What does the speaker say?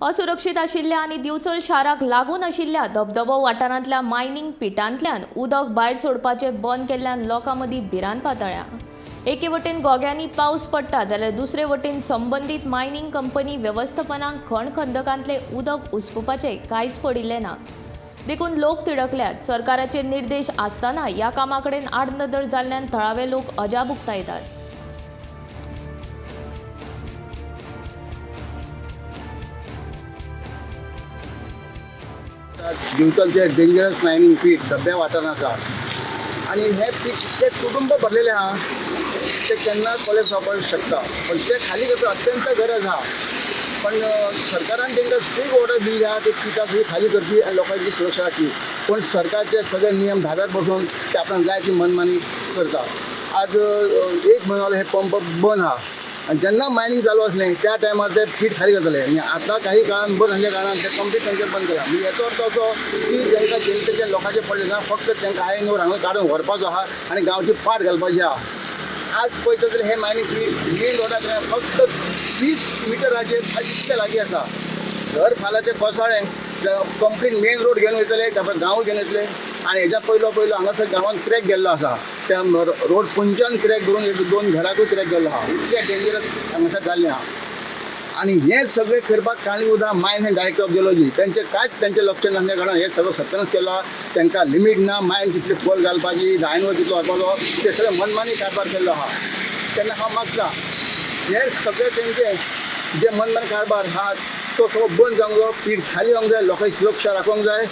असुरक्षीत आशिल्ल्या आनी दिवचल शाराक लागून आशिल्ल्या धबधबो वाठारांतल्या मायनींग पिटांतल्यान उदक भायर सोडपाचें बंद केल्ल्यान लोकां मदीं भिरांत पातळ्ळ्या. एके वटेन गोग्यांनी पावस पडटा जाल्यार दुसरे वटेन संबंदीत मायनींग कंपनी वेवस्थापनाक खण खंदकांतलें उदक उसपुपाचें कांयच पडिल्लें ना. देखून लोक तिडकल्यात. सरकाराचे निर्देश आसतना ह्या कामा कडेन आडनदर जाल्ल्यान थळावे लोक अजाप उक्तायतात. दिवचलचे डेंजरस मायनींग पीट सद्या वाठारांत आसा आनी हें पीट इतलें कुटुंब भरलेलें आहा, तें केन्ना कोलेप्स जावपाक शकता. पण तें खाली करपाक अत्यंत गरज आहा. पण सरकारान तांकां स्ट्रीक ऑर्डर दिल्ली आहा, ती पिटां सगळीं खाली करची आनी लोकांची सुरक्षा राखची. पण सरकारचे सगळे नियम धाब्यार बसून ते आपणाक जाय ती मनमानी करता. आज एक म्हयनो जालो हे पंप बंद आहा आनी जेन्ना मायनींग चालू आसलें त्या टायमार ते पीठ खाली करताले आनी आतां काही काळान बंद जाल्ल्या कारणान ते कंप्लीट तांचें बंद केलां. म्हणजे हेचो अर्थ असो की तांकां जनतेच्या लोकांचें पडलें ना, फक्त तांकां आयन ओर हांगा काडून व्हरपाचो आहा आनी गांवची पाट घालपाची आहा. आज पळयता जाल्यार हे मायनींग पीठ मेन रोडा कडेन फक्त 20 मिटराचेर इतलें लागीं आसा. घर फाल्यां तें कोसळ्ळें कंप्लीट मेन रोड घेवन वयतले, ताका गांव घेवन वयतले. आनी हेज्या पयलो पयलो हांगासर गांवांत क्रॅक गेल्लो आसा, त्या रोड खंयच्यान क्रॅक करून एक दोन घराकूय क्रॅक गेल्लो आहा. इतलें डेंजरस हांगासर जाल्लें आहा. आनी हें सगळें करपाक कारणीभूत आहा mines and director of geology. तेंचें कांयच तेंचें लक्ष नासल्या कारणान हें सगळें सत्यानाश केलो आहा. तांकां लिमीट ना, मायन कितली खोल घालपाची, जायनवर कितलो व्हरपाचो, ते सगळें मनमानी कारभार केल्लो आहा. तेन्ना हांव मागता हें सगळें तेंचें जे मनमानी कारभार आहा तो सगळो बंद जावंक जाय, पीठ खाली जावंक जाय, लोकांची सुरक्षा राखूंक जाय.